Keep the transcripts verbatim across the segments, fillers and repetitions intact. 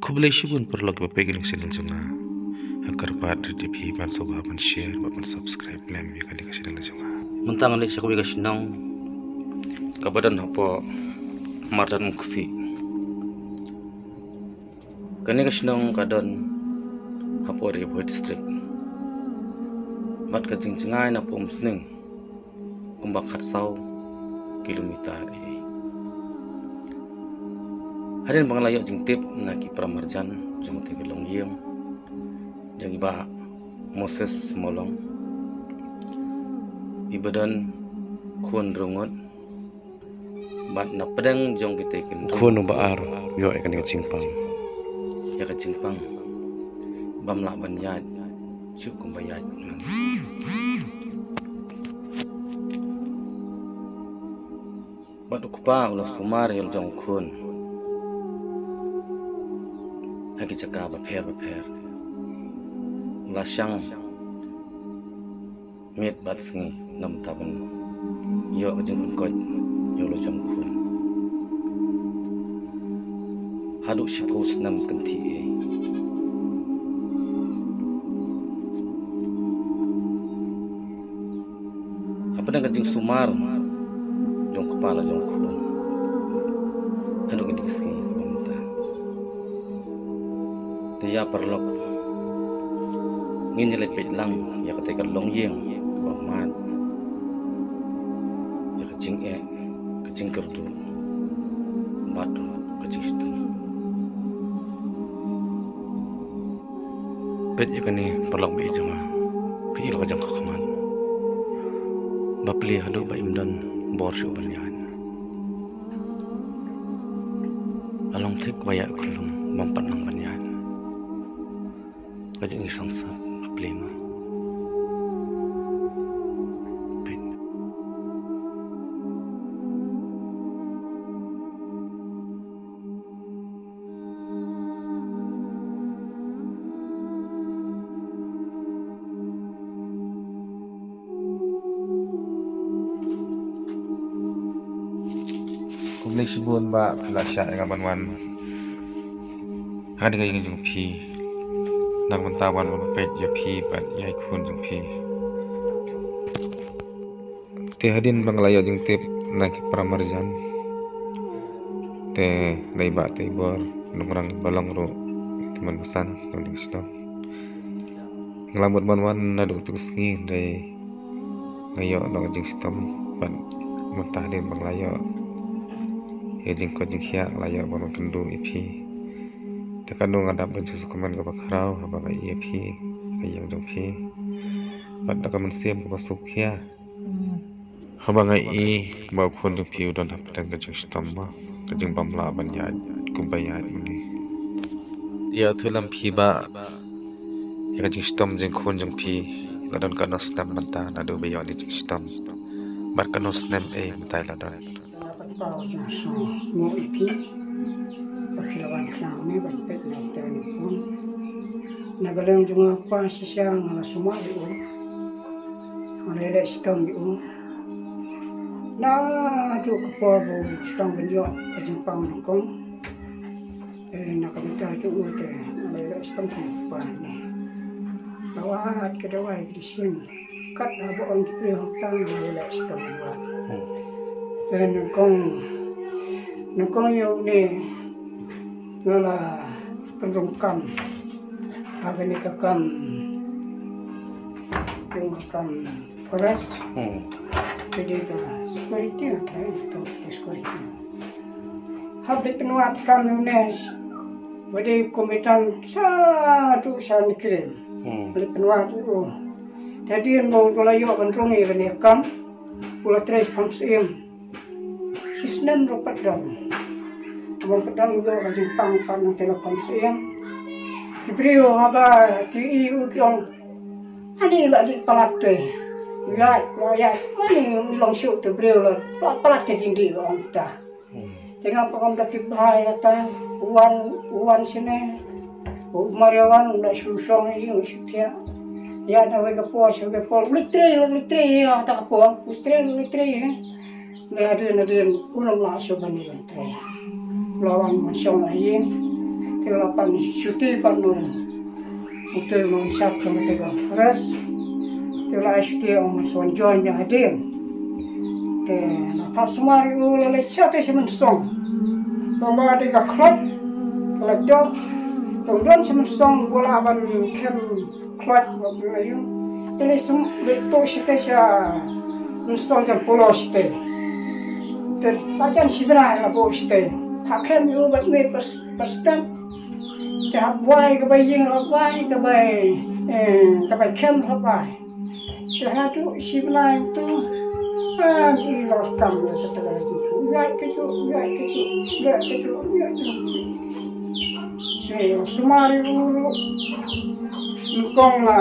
Khublei shibun paralok ba peit ïa kane ka channel jong nga. Nga kyrpad ruh ïa phi ban sngewbha ban share bad ban subscribe lem ïa kane ka channel jong nga. Mynta nga leit sha kawei ka shnong kaba don hapoh Mardan Umkhursih. Kane ka shnong ka don hapoh Ri Bhoi District. Bad ka jingjngai na Umsning kumba khatsaw kilometer ei. Hadien ba nga la ïoh jingtip na ki para marjan jong kata ka longïing jong i Bah Moses Molong, iba don khun hynriew ngut, bad na pdeng jong kita ki hynriew, u khun uba ar u ïoh ïa kane ka jingpang. Ïa ka jingpang bym lah ban ïaid shuh kumba ïaid u nongïing. Bad u kpa u la sumar ïa la jong u khun ha ki jaka bapher bapher. U la shang miet bad sngi na bynta ban ïoh ka jingpynkhuid ïa la jong u khun. Haduh shiphew snem kynthih ei. Hapdeng ka jingsumar jong u kpa la jong u khun haduh kine ki sngi mynta. Te ïa paralok, ngin ïa leit peit lang ïa kata ka longïing kaba mad, ïa ka jingeh, ka jingkyrduh bad ka jingshitom. Peit ïa kane paralok ba ïeit jong nga. Peit ïa la ka jong ka khmat. Bapli haduh ba im don bor shuh ban ïaid. La long thik ba ïaid khyllung bym pat nang ban ïaid. Ka jingïaseng sa bapli ma. Peit. Khublei shibun ba phi la shah ïa nga ban wan ha kane ka ïing jong phi. Na ka bynta ban wan peit ïa phi bad ïa i khun jong phi. Te hadien ba nga la ïoh jingtip na ki para marjan, te dei Bah Teibor Nongrang ba long ruh tymmen basan jong kane ka shnong. Nga la mut ban wan naduh kata ka sngi, dei nga ïoh noh ka jingshitom bad mynta hadien ba nga la ïoh ïa ka jingkoit jingkhiah, nga la ïoh ban wan kynduh ïa phi. Te katno nga dap da ka jingsngewkmen kaba khraw haba nga ïohi ïa phi ha ka ïing jong phi bad da ka mynsiem kaba sngewkhia haba nga ïohi ba u khun jong phi u don hapdeng ka jingshitom, ka jingbymlah ban ïaid kumba ïaid mynne. Ïathuh lem phi Bah, ïa ka jingshitom jong u khun jong phi, la don katno snem mynta naduh ba ïoh ïa ka jingshitom bad katno snem ei mynta la don? Nga pat paw jingsngewnguh ïa phi ba phi la wan khnang ne ban peit na kata ka khun. Na ka liang jong nga pat shisha nga la sumar ïa u, nga la leh shitom ïa u naduh ka por ba u sdang ban ïoh ka jingpang nyngkong. Te na ka bynta jong u te nga la leh shitom kum u kpa ne. Nga wad ka dawai ka disien. Kat haba ong ki briew hangta nga la leh shitom ïa u. Hmm. Te nyngkong, nyngkong ïa une nga la pynrung kam ha kane ka kam, ka kam forest. Hmm. Te dei ka security, nga trai ka security. Haba dei pynwad kam une ba dei kum i tang sa tu sa ni krim. Hmm. Leh pynwad u. Te hadien ba u la ïoh ban rung ïa kane ka kam, u la trei kam syiem. Shisnem ruh pat don. Bym pat don ïoh ka jingpang pat nangta la kam syiem. Ki briew haba ki ïohi u ki ong, ani la dih palat te. Ïaid, la ïaid. Ani long shuh te briew la palat ka jingdih, la ong ta. Hmm. Te nga pat kam da tip bha ïa kata, u wan, u wan shane. U mar ïa wan, u la shu shong ïa u, u la shu thiah. Ïa na kawei ka por sha kawei ka por, u leit trei, u leit trei ïa kata ka por, u leit trei, u leit trei, eh. Lei hadien hadien u lam lah shuh ban ïa u leit trei. U la wan ban shong ha ïing. Te Te la pan shuti pat u, u te u nongshad jong kata ka forest. Te la ai shuti, ong, sa wan join ïa nga hadien. Te la phah sumar ïa u, la leit sha te sha mynsong. Ba ma te ka khloit ka la jop. Te ym don sha mynsong ba la ban khem khloit ba u ïoh. Te leit sum, leit buh sha te sha mynsong jong polo sha te. Te la jan shi bnai la buh sha te. Phah khem ïa u bad mih ba, ba step. Te hap wai ka bai ïing, hap wai ka bai, eh, ka bai khem, hap wai. Te haduh shi bnai to, ah, i los kam ïa kata ka leit. Ïaid kajuh, ïaid kajuh, ïaid kajuh, ïaid kajuh. Te sumar ïa u ruh, nyngkong la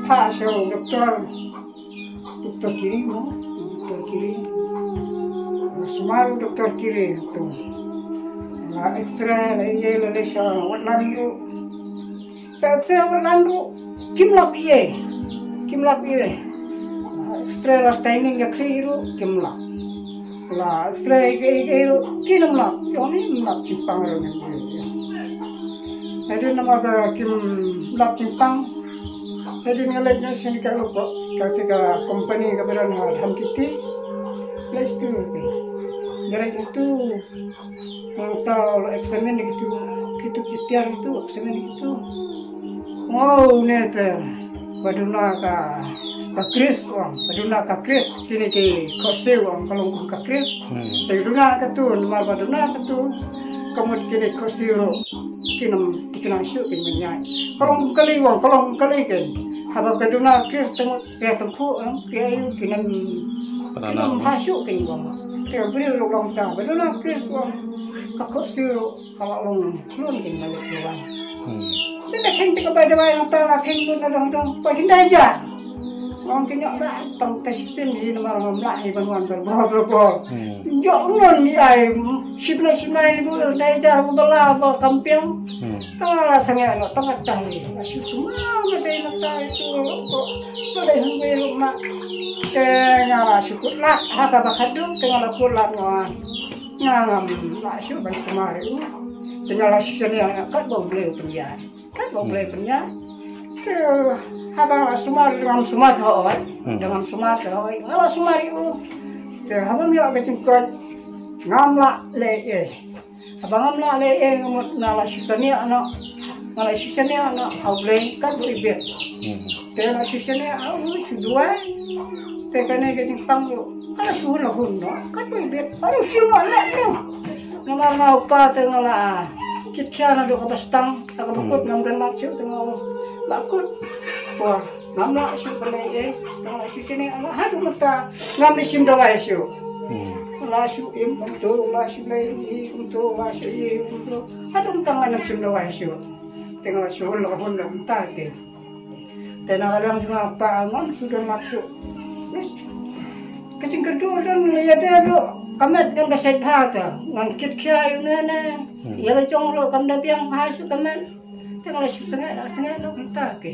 phah sha u doktor. Doktor Kiri mo, Doktor Kiri. Sumar u Doktor Kiri to. La X-ray, la ïa, la leit sha watlang ruh. La X-ray watlang ruh kim lap ïa, kim lap ïa. La X-ray la staining ïa khlieh ruh kim lap. La X-ray ïa, ïa ruh kim lap. Ïa, ym lap jingpang ruh ngam ïa. Hadien namar ba kim lap jingpang. Hadien nga leit noh sha ka lok, kata ka company kaba don ha Dhamkiti. Leit sha tu. Nga leit sha tu. Nangta la examine kitu, kitu ki tiar kitu, examine kitu. Wow, une te ba duna ka, ka kris, ong, ba duna ka kris, kine ki khohsiew, ong, ka long kum ka kris. Hmm. Te duna katu, namar ba duna katu, ka mut kine khohsiew ruh kin ym thikna shuh, kin ym ïaid. Ka long kali, ong, ka long kali kin. Haba ka duna kris te mut Ki ïa tyngkhuh, eh, ki ïa ïoh, ki nym, ki nym bha shuh kin ong. Te briew ruh long ta, ba duna kris ong, ka khohsiew ruh ka la long khlun kin la leit ki wan. Hmm. Te ka kheiñ te ka bai dawai nangta la kheiñ lut na dong dong, ba hynda jar. Ong ki ñiah ba tang te shisien hi namar ngam lah hi ban wan ber bor ber bor. Hmm. Ïoh ngon ni ai, shibnai shibnai bu hynda jar bu ba la ba kam pynbiang. Hmm. Tang la sangeh noh, tang ka tang ni. Nga shu sumar nga dei na tai tu ko. Nga dei hynrei ruh ma. Te nga la shu kut lad ha kaba khadduh, te nga la kut lad nga. Nga ngam lah shuh ban sumar ïa u. Te nga la shu shaniah nga kat ba U Blei u pynïaid. Kat ba U Blei u pynïaid. Te haba nga la sumar, ngam sumar ka hoi. Hmm. Ngam sumar ka hoi. Nga la sumar ïa u. Te haba ïoh ka jingkoit ngam lah leh ei. Haba ngam lah leh ei, nga mut nga la shu shaniah noh. Nga la shu shaniah noh ha U Blei kat ba u bit. Hmm. Te la shu shaniah ha u, shu duwai. Te kane ka jingpang ruh nga la shu hun la hun noh kat ba u bit. Baroh shim noh leh noh. Namar nga u kpa te nga la kit khia naduh kaba sdang, ha kaba kut ngam don lad shuh te nga la kut. Wah. Ngam lah shuh ban leh ei, tang la shu shaniah noh haduh mynta ngam leit shim dawai shuh. Hmm. La shu im kumto, la shu leh ei kumto, la shu ei kumto. Haduh mynta ngam leit shim dawai shuh. Te nga la shu hun la hun la mynta te. Te na ka liang jong nga pa ngam shu don lad shuh. Ka jingkyrduh don la ïa te ruh ka met ngam da sait bha te. Ngam kit khia ïa une ne. Hmm. Ïa la jong ruh kam da biang bha shuh ka met. Te nga la shu sangeh, la sangeh noh mynta ki.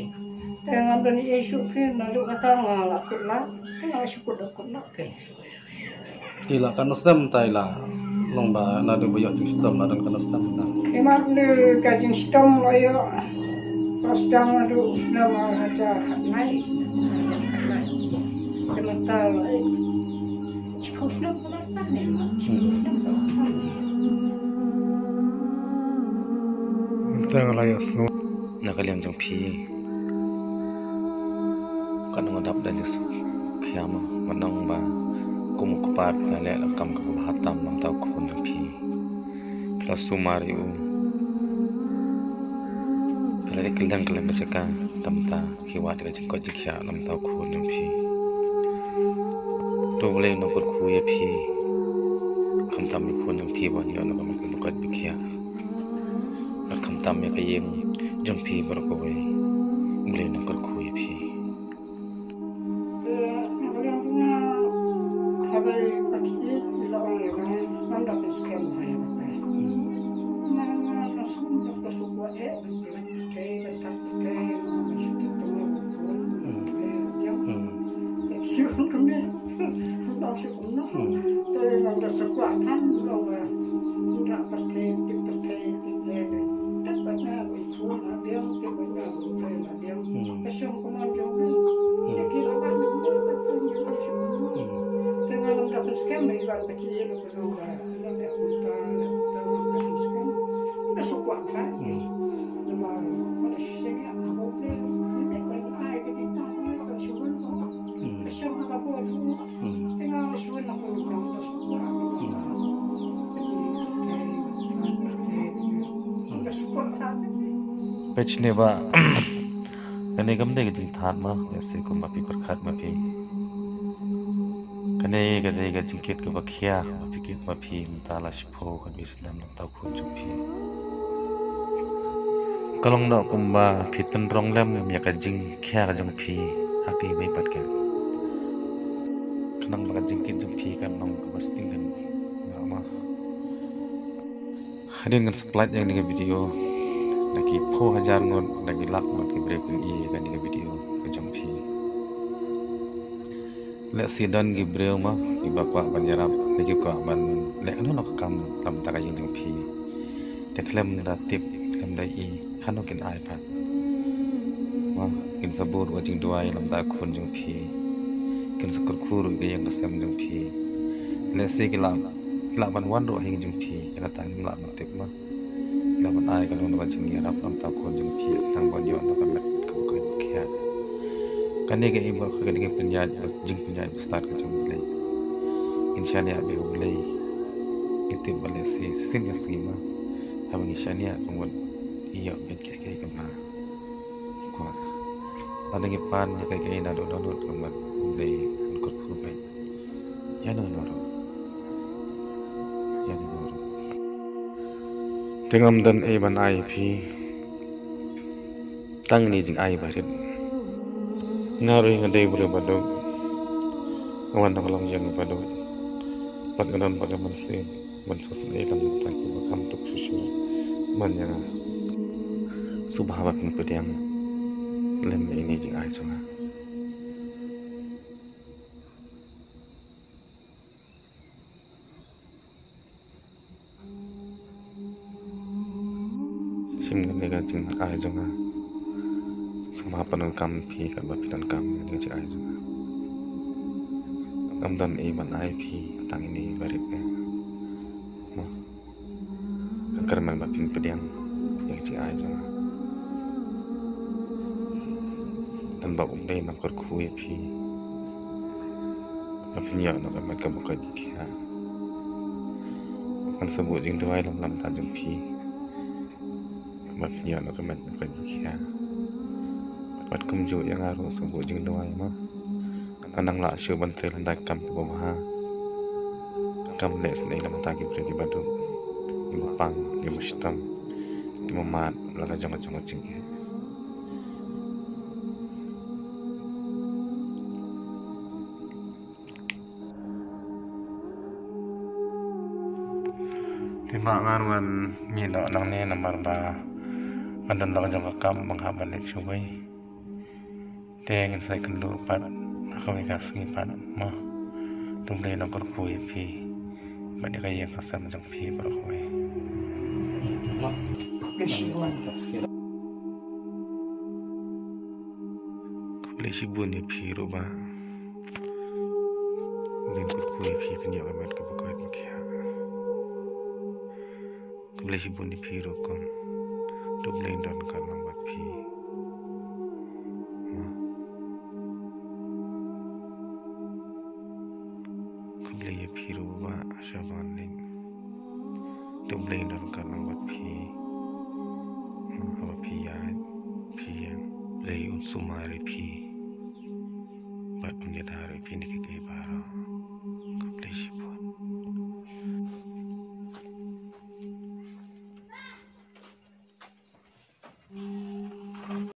Te ngam don ei shuh phi, naduh kata nga la kut lad, te nga la shu kut da kut noh ki. Te la katno snem mynta la long ba naduh ba ïoh jingshitom la don katno snem mynta? Imat ne ka jingshitom la ïoh. Ba sdang naduh snem ar hajar khatlai. Te mynta la shiphew snem. Mynta nga la ïohsngew. Na ka liang jong phi, katno nga dap da jingsuk khia ma, ban ong ba kum u kpa phi la leh la kam kaba bha tam na bynta u khun jong phi. Phi la sumar ïa u. Phi la leh kylleng kylleng ka jaka, tam ta. Phi wad ka jingkoit jingkhiah na bynta u khun jong phi. To U Blei un nang kyrkhu ïa phi. Khamtam ïa u khun jong phi ban ïoh na ka met ka jingkoit jingkhiah. Bad khamtam ïa ka ïing jong phi baroh kawei. U Blei un nang kyrkhu ïa phi. Hmm. Hmm. Peit ne ba kane kam dei ka jingthad ma, lehse kumba phi pyrkhat ma phi. Kane ka dei ka jingkit kaba khia ba phi kit ma phi mynta la shiphew khatwei snem na bynta u khun jong phi. Ka long noh kumba phi tynrong lem ïa ka jingkhia ka jong phi ha kiwei pat ka. Khnang ba ka jingkit jong phi kan long kaba sting kan. Hadien ngan sa pynlait ïa kane ka video, da ki phew hajar ngut, da ki lak ngut ki briew kin ïohi ïa kane ka video ka jong phi. Lehse don ki briew ma kiba kwah ban ïarap, ne ki kwah ban leh kano kano ka kam na bynta ka ïing jong phi. Te khlem da tip, khlem da ïohi, hano kin ai pat. Ma, kin sa bud ïa ka jingduwai na bynta u khun jong phi. Kin sa kyrkhu ruh ïa ka ïing ka sem jong phi. Lehse ki lah, ki lah ban wan ruh ha ïing jong phi, ïa kata ngim lah ban tip ma. Lah ban ai kano kano ka jingïarap na bynta u khun jong phi, tang ban ïoh noh ka met kaba koit ba khiah. Kane ka i baroh kane ka pynïaid, jingpynïaid ba stad ka jong U Blei. Ngin shaniah bad U Blei. Ngi tip ba lehse shisien ka sngi ma, haba ngi shaniah ka mut ïoh bad kiei kiei kaba kwah. Lada ngi pan ïa kiei kiei naduh naduh ka mut U Blei un kyrkhu bad ïa ngi ruh. Ïa ngi ruh. Te ngam don ei ban ai ïa phi, tang ine i jingai barit. Nga ruh nga dei u briew baduk, nga wan na ka longïing baduk. Pat nga don pat ka mynsiem ban sngewsynei lem tang kiba kham tuk shuh shuh ban ïa nga. Sngewbha ba phin pdiang lem ïa ine i jingai jong nga. Shim kane ka jingai jong nga. Sngewbha pyndonkam ïa phi katba phi donkam ïa kane ka jingai jong nga. Ngam don ei ban ai ïa phi, tang ine i barit. Nga kyrmen ba phin pdiang ïa ka jingai jong nga. Tang ba U Blei un kyrkhu ïa phi, ba phin ïoh noh ka met kaba koit ba khiah. Ngan sa buh jingduwai lem na bynta jong phi, ba phin ïoh noh ka met kaba koit ba khiah. Bad kumjuh ïa nga ruh sa buh jingduwai ma. Ngan nang lah shuh ban trei lem da ka kam kaba bha, ka kam leh sngewsynei lem da ki briew kiba duk, kiba pang, kiba shitom, kiba mad la ka jong ka jong ka jingeh. Te ma ngan wan mih noh nangne namar ba ngan don la ka jong ka kam ban hap ban leit shawei. Te ngin sa ïakynduh pat ha kawei ka sngi pat mo. To U Blei un kyrkhu ïa phi bad ïa ka ïing ka sem jong phi baroh kawei. Khublei shibun ïa phi ruh bah. Ngin kyrkhu ïa phi phin ïoh ka met kaba koit ba khiah. Khublei shibun ïa phi ruh kong. To U Blei un donkam lang bad phi. Khublei ïa phi ruh bah Shabon Ling. To U Blei un donkam lang bad phi. Haba phi ïaid phi ïeng, U Blei un sumar ïa phi bad un ïada ïa phi na kiei kiei